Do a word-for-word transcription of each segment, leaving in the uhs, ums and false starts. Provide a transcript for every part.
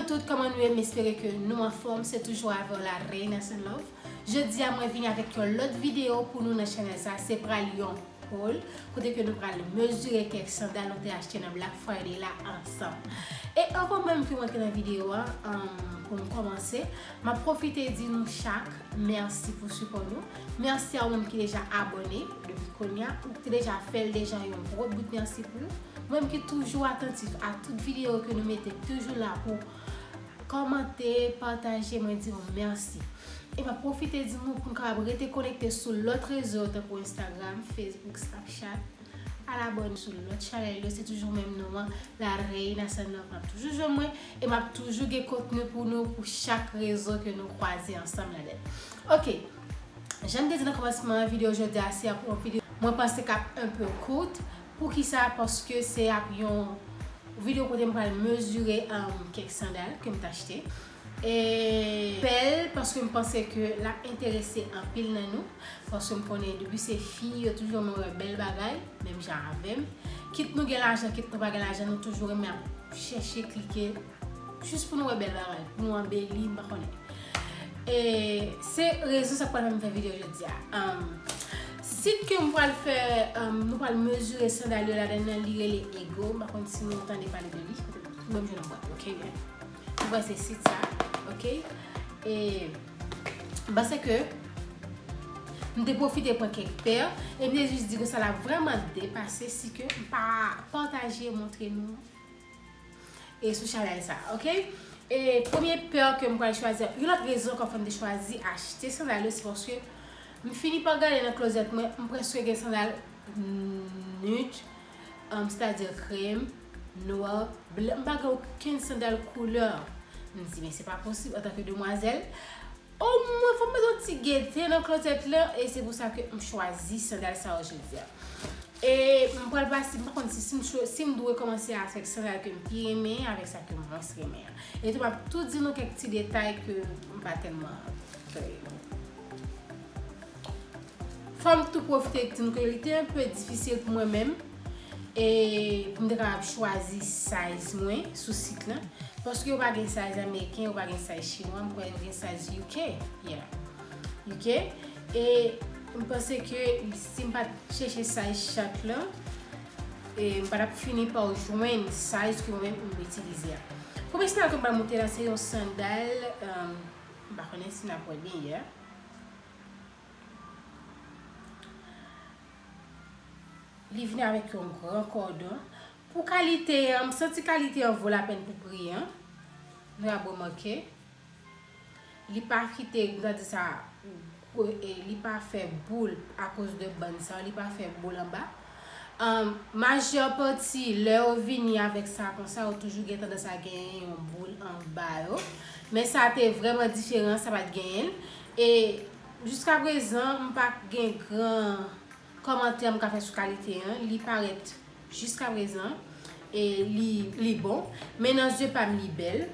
Tout, kòman nou ye? M espere ke nou anfòm. Se toujou avè w la Reina Sun Love. Jodi a, mwen vini avèk yon lòt videyo pou nou nan chanèl sa. Se pral yon haul, kote ke nou pral mezire kèk sandal nou te achte nan Black Friday la ansanm. E anvan menm ke m antre nan videyo a, um, pou m kòmanse, m ap pwofite di nou chak mèsi pou sipò nou. Mèsi a ou menm ki deja abòne depi kounye a, ou ki te deja fè l deja, yon gwo bout mèsi pou ou. Ou menm ki toujou atantif a tout videyo ke nou mete, toujou la pou kòmante, pataje, mwen di nou mèsi. E m ap pwofite di nou pou n kapab rete konekte sou lòt rezo tankou Instagram, Facebook, Snapchat. Al abòne sou lòt chanèl yo, se toujou menm non an, La Reina Sun Love. M ap toujou jwenn mwen e m ap toujou gen kontni pou nou pou chak rezo ke nou kwaze ansanm ladan l. Ok, jan m te di nan kòmansman videyo jodi a, se ap yon videyo mwen panse k ap un peu court. Poukisa? Paske se ap yon videyo kote m pral mezire, um, kèk sandal ke m t achte. E bèl, paske m panse ke l ap enterese anpil nan nou. Paske m konnen depi se fi, yo toujou renmen wè bèl bagay, menm jan avè m. Kit nou gen lajan, kit nou pa gen lajan, nou toujou renmen ap chèche klike jis pou nou wè bèl bagay, pou nou anbeli, m pa konnen. E se rezon sa k pral fè m fè videyo jodi a. Um, sit ke m pral fè, um, nou pral mezire sandal yo ladan nan, li rele Ego. M pa konn si nou tande pale de li. Ou menm jwenn nan bwat, ok, yeah. M kwè se sit sa, ok. E m panse ke m te pwofite pran kèk pè, e m te jis di ke sa la vrèman depase si ke m pa pataje, montre nou e sou chanèl sa, ok? E premye pè ke m pral chwazi, yon lòt rezon ankò fè m te chwazi achte sandal yo, se paske m fini pa gade nan klozèt mwen, m prèske gen sandal nude, um, sètadi krèm, nwa, blan, m pa gen okenn sandal koulè. M di, men se pa posib, antanke demwazèl, omwen fò m mete yon ti gete nan klozèt lan, e se pou sa ke m chwazi sandal sa yo jodi a. E m pral pase, m pa konn si, si m cho-, si m dwe kòmanse avèk sandal ke m pi renmen, avèk sa ke m mwens renmen an. E tou, m ap tou di nou kèk ti detay ke m pa tèlman, fò m tou pwofite di nou ke li te un peu difisil pou mwen menm, e pou m te kapab chwazi size mwen sou sit lan. Paske yo pa gen size ameriken, yo pa gen size chinwa, m kwè yo gen size U K. Yeah. U K. E m panse ke si m pa t chèche size chak lan, e m pa t ap fini pa jwenn size ke mwen menm m itilize a. Premye sandal ke m pral montre la, se yon sandal, um, m pa konnen si n ap wè byen, yeah. Li vini avèk yon gran kòdon. Pou kalite an, m santi kalite an vo lapèn pou pri an. Nou ap remake. Li pa kite, m ta di sa, gwo, e li pa fè boul akoz de bann sa, li pa fè boul anba. Um, majè pati, lè yo vini avèk sa konsa, yo toujou gen tandans a genyen yon boul anba yo. Men sa te vrèman diferan, sa pa t genyen l. E jiskaprezan, m pa gen gran kòmantè m ka fè sou kalite an. Li parèt jiskaprezan, e li, li bon. Men nan zye pa m, li bèl.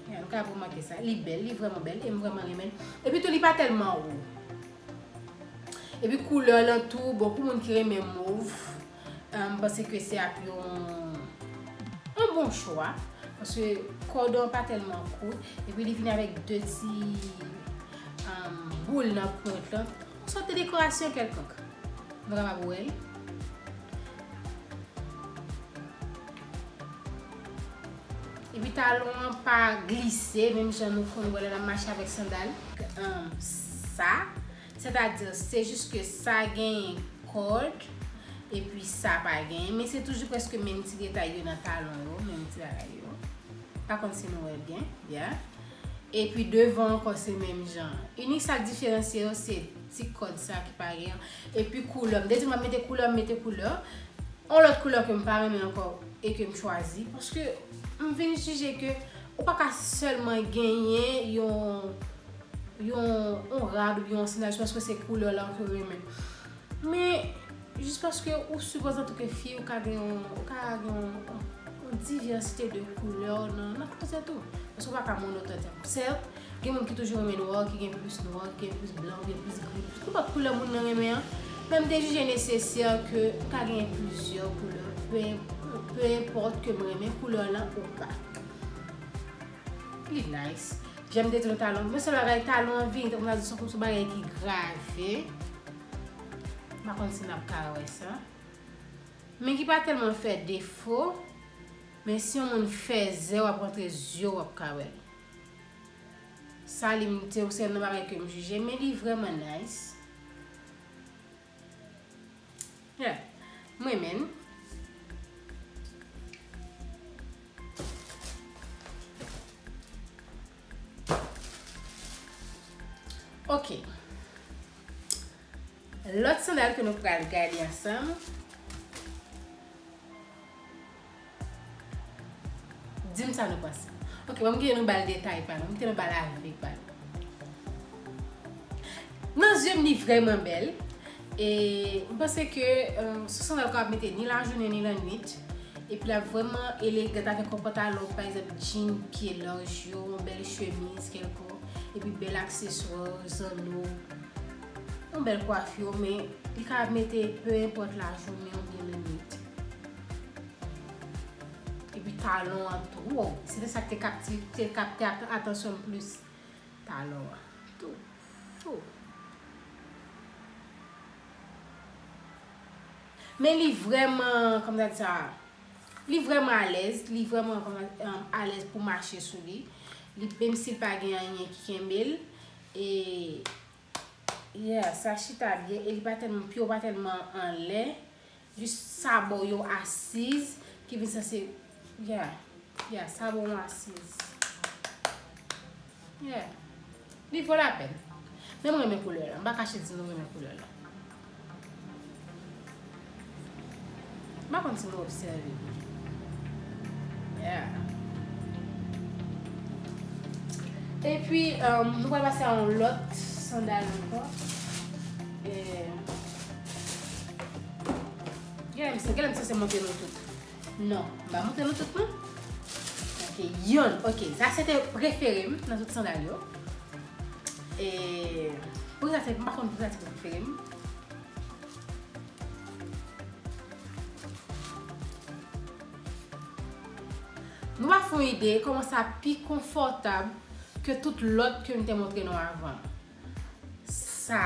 Ya, nou ka remake sa. Li bèl, li vrèman bèl, e m vrèman renmen l. Epi tou, li pa tèlman wo. Epi koulè lan tou, bon, pou moun ki renmen mov, eh, m panse ke se ap yon, yon bon chwa. Paske kòdon an pa tèlman kout. Epi li vin avèk de ti, eh, boul nan pwent lan. Yon sòt de dekorasyon kèlkonk. Nou kapab wè l. Epi talon an pa glise, menm jan nou konn wè lè n ap mache avèk sandal. Ahn, sa, sètadi, se jis ke sa genyen kòd, epi sa pa genyen, men se toujou prèske menm ti detay yo nan talon yo, menm ti bagay yo. Pa konn si nou wè l byen, yeah. Epi devan ankò se menm jan. Inik sa k diferansye yo se ti kòd sa ki pa genyen. Epi koulè. M te di m ap mete koulè, m mete koulè. Yon lòt koulè ke m pa renmen ankò e ke m chwazi. Paske m vin jije ke ou pa ka sèlman genyen yon, yon, yon rad oubyen yon sandal paske se koulè la ke w renmen. Men, jis paske ou sipoze antanke fi, ou ka gen yon, ou ka gen yon, yon divèsite de koulè nan, nan klozèt ou. Paske ou pa ka monotòn. Sèt, gen moun ki toujou renmen nwa, ki gen plis nwa, ki gen plis blan, ki gen plis gri, nenpòt koulè moun nan renmen an. Men m te jije nesesè ke m ka genyen plizyè koulè, pe, pe enpòt ke m renmen koulè lan ou pa. Li nice. Jan m te di nou talon. Men sèl bagay, talon an vini tankou m ta di se yon bagay ki grave. M pa konn si n ap ka wè sa. Men ki pa tèlman fè defo. Men si yon moun fèzè, w ap rantre zye w, w ap ka wè l. Sa li m te, se yon bagay ke m jije, men li vrèman nice. Yeah. M renmen l. Ok. Lòt sandal ke nou pral gade ansanm. Di m sa nou panse. Ok, ban m kite nou ba l detay pa nou. M kite nou ba l avèg pa nou. Nan zye m, li vrèman bèl. E m panse ke, euh, se yon sandal ke w ap mete ni lajounen ni lannwit. Epi l ap vrèman elegant avèk yon pantalon, pa egzanp, jean pye laj yo, yon bèl chemiz kèlkonk, epi bèl akseswa, zanno, yon bèl kwafi, men li ka mete pe enpòt lajounen oubyen lannwit. Epi talon an tou. Wow, se te sa ki te kapti-, te kapte at-, atansyon m plis. Talon an tou. Fou. Men li vrèman, kòman ta di sa, li vrèman alèz, li vrèman, kòman, um, alèz pou mache sou li. Li, menm si l pa gen anyen ki kenbe l, e, yeah, sa chita byen, e li pa tèlman, pye w pa tèlman anlè. Jis sabò yo asiz, ki vin sanse, yeah, yeah, sabò yo asiz. Yeah. Li vo lapèn. Men mwen renmen koulè la. M pa kache di nou mwen renmen koulè la. M pa konn si nou obsève. Yeah. Epi, um, nou pral pase a yon lòt sandal ankò. E, Genlè m, genlè m sanse montre nou tout. Non, m pa montre nou tout, non. Ok, yonn. Ok, sa se te prefere m nan tout sandal yo. E, poukisa se, m pa konn poukisa se prefere m. Nou va fè yon ide kòman sa pi konfòtab ke tout lòt ke m te montre nou avan. Sa,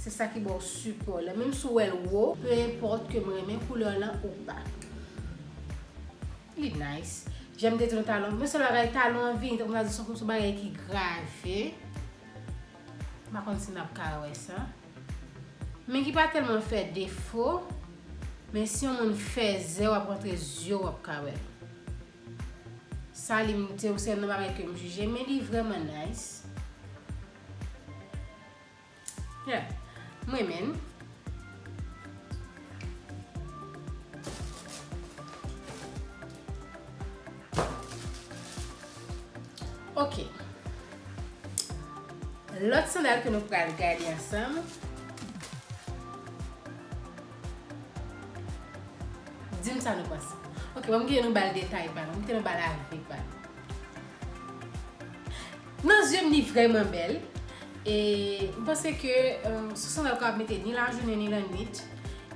se sa ki ba w sipò la. Menm si w wè l wo, pe enpòt ke m renmen koulè lan ou pa. Li nice. Jan m te di nou talon. Men sèl bagay, talon an vini tankou m ta di se yon bagay ki grave. M pa konn si n ap ka wè sa. Men ki pa tèlman fè defo. Men si yon moun fèzè, w ap rantre zye w, w ap ka wè l. Sa li m te, se yon bagay ke m jije, men li vrèman nice. Yeah. M renmen l. Ok. Lòt sandal ke nou pral gade ansanm. Di m sa nou panse. Ok, ban m kite nou ba l detay pa nou. M kite nou ba l avèg pa nou. Nan zye m, li vrèman bèl. E m panse ke, euh, se yon sandal ke w ap mete ni lajounen ni lannwit.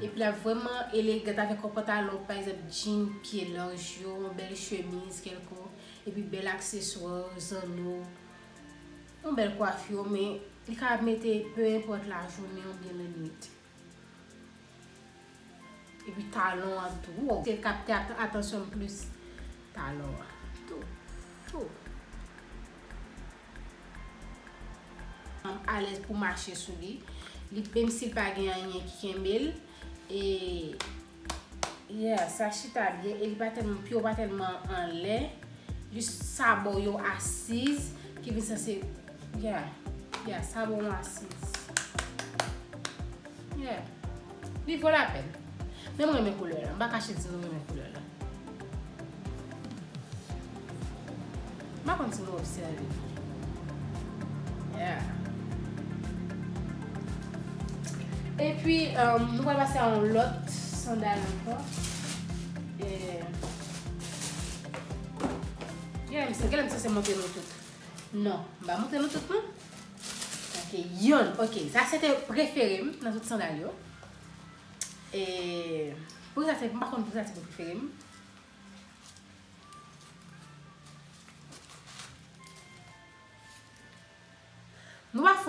Epi l ap vrèman elegant avèk yon pantalon, pa egzanp, jean pye laj yo, yon bèl chemiz kèlkonk, epi bèl akseswa, zanno, yon bèl kwafi, men li ka mete pe enpòt lajounen oubyen lannwit. Epi talon an tou. Wow, se kapte at-, atansyon m plis. Talon an tou. Fou. Alèz pou mache sou li. Li, menm si l pa gen anyen ki kenbe l. E, yeah, sa chita byen. E li pa tèlman, pye w pa tèlman anlè. Jis sabò yo asiz, ki vin sanse, yeah, yeah, sabò yo asiz. Yeah. Li vo lapèn. Men mwen renmen koulè la. M pa kache di nou mwen renmen koulè la. M pa konn si nou obsève. Yeah. Epi, um, nou pral pase a yon lòt sandal ankò. E, genlè m sanse, genlè m sanse montre nou tout. Non, m pa montre nou tout, non. Ok, yonn. Ok, sa se te prefere m nan tout sandal yo. E, poukisa se, m pa konn poukisa se te prefere m.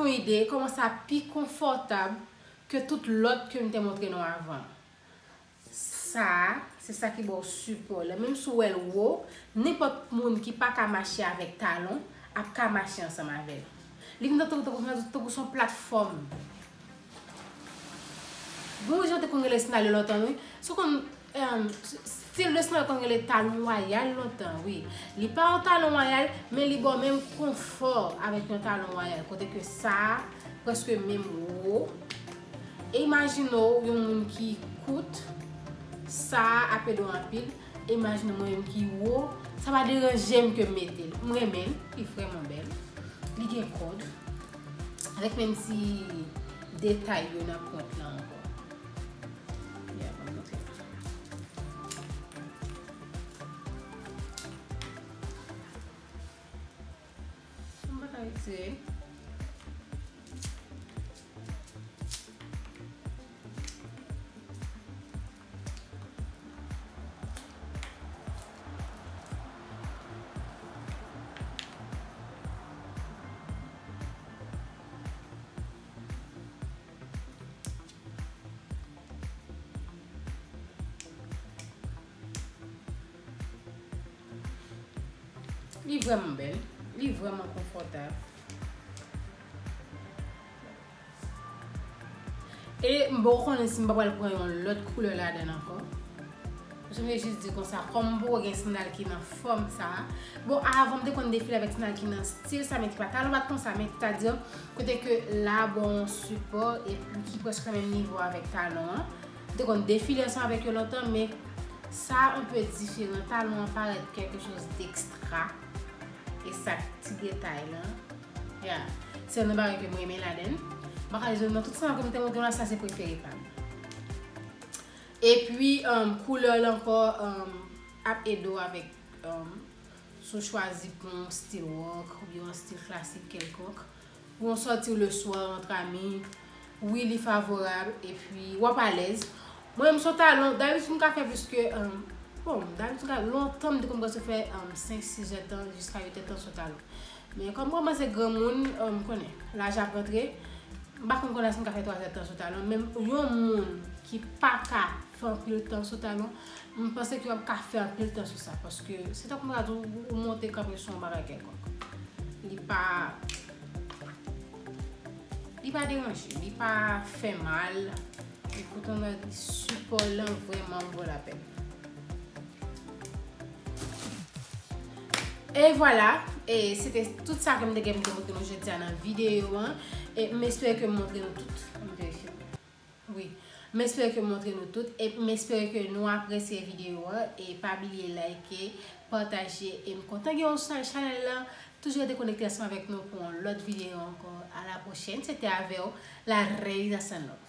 Yon ide kòman sa pi konfòtab ke tout lòt ke m te montre nou avan. Sa a, se sa ki ba w sipò la. Menm si w wè l wo, nenpòt moun ki pa ka mache avèk talon ap ka mache ansanm avè l. Li vin tankou, tankou, tankou se yon platfòm. Bon, jan te konn rele sandal yo lontan, wi. Sou konn, em, stil de sandal konn rele talon wayal lontan, wi. Li pa yon talon wayal, men li ba w menm konfò avèk yon talon wayal. Kote ke sa a prèske menm wo. E imajine w yon moun ki kout, sa a ap ede w anpil. E imajine w mwen menm ki wo, sa pa deranje m ke m mete l. M renmen l, li vrèman bèl. Li gen kòd. Avèk menm ti detay yo nan pwent lan ankò. Ya, ban m montre nou. M pa ka retire. Li vrèman bèl, li vrèman konfòtab. E m poko konnen si m pa pral pran yon lòt koulè ladan l ankò. Paske m vle jis di konsa, kòm m poko gen sandal ki nan fòm sa a. Bon, avan m te konn defile avèk sandal ki nan stil sa, men ki pa talon pa t konsa, men sètadi kote ke la ba w yon sipò epi ki prèske nan menm nivo avèk talon an. M te konn defile ansanm avèk yo lontan, men sa a yon pe diferan. Talon an parèt quelque chose d'extra. E sa ti detay lan. Ya. Se youn nan bagay ke m renmen ladan l. M pa ka di w nan tout sandal ke m te montre w la, sa se prefere pa m. Epi, um, koulè l ankò, um, ap ede w avèk, um, si w chwazi pou yon stil rock oubyen yon stil klasik kèlkonk. Pou yon sòti le soir entre amis, wi, li favorab, epi w ap alèz. Mwen, m sou talon, dabitid m ka fè plis ke, um, bon, dabitid m ka, lontan m te konn prèske fè, um, senk, sis èdtan, jiska uit èdtan sou talon. Men kòm m kòmanse granmoun, um, m konnen, laj ap rantre, m pa konn konn èske m ka fè twa èdtan sou talon, men yon moun ki pa ka fè anpil tan sou talon, m panse ke w ap ka fè anpil tan sou sa, paske se tankou m ta di w, ou monte kanpe sou yon bagay kèlkonk. Li pa, li pa deranje, li pa fè mal, e poutan li sipò lan vrèman vo lapèn. E vwala, e se te tout sa ke m te gen pou m te montre nou jodi a nan videyo an. E m espere ke m montre nou tout. M verifye. Wi. M espere ke m montre nou tout. E m espere ke nou apresye videyo an. E pa bliye like, pataje. E m kontan gen w sou chanèl lan. Toujou rete konekte ansanm avèk nou pou yon lòt videyo ankò. A la pwochèn. Se te avè w, la Reina Sanlòm.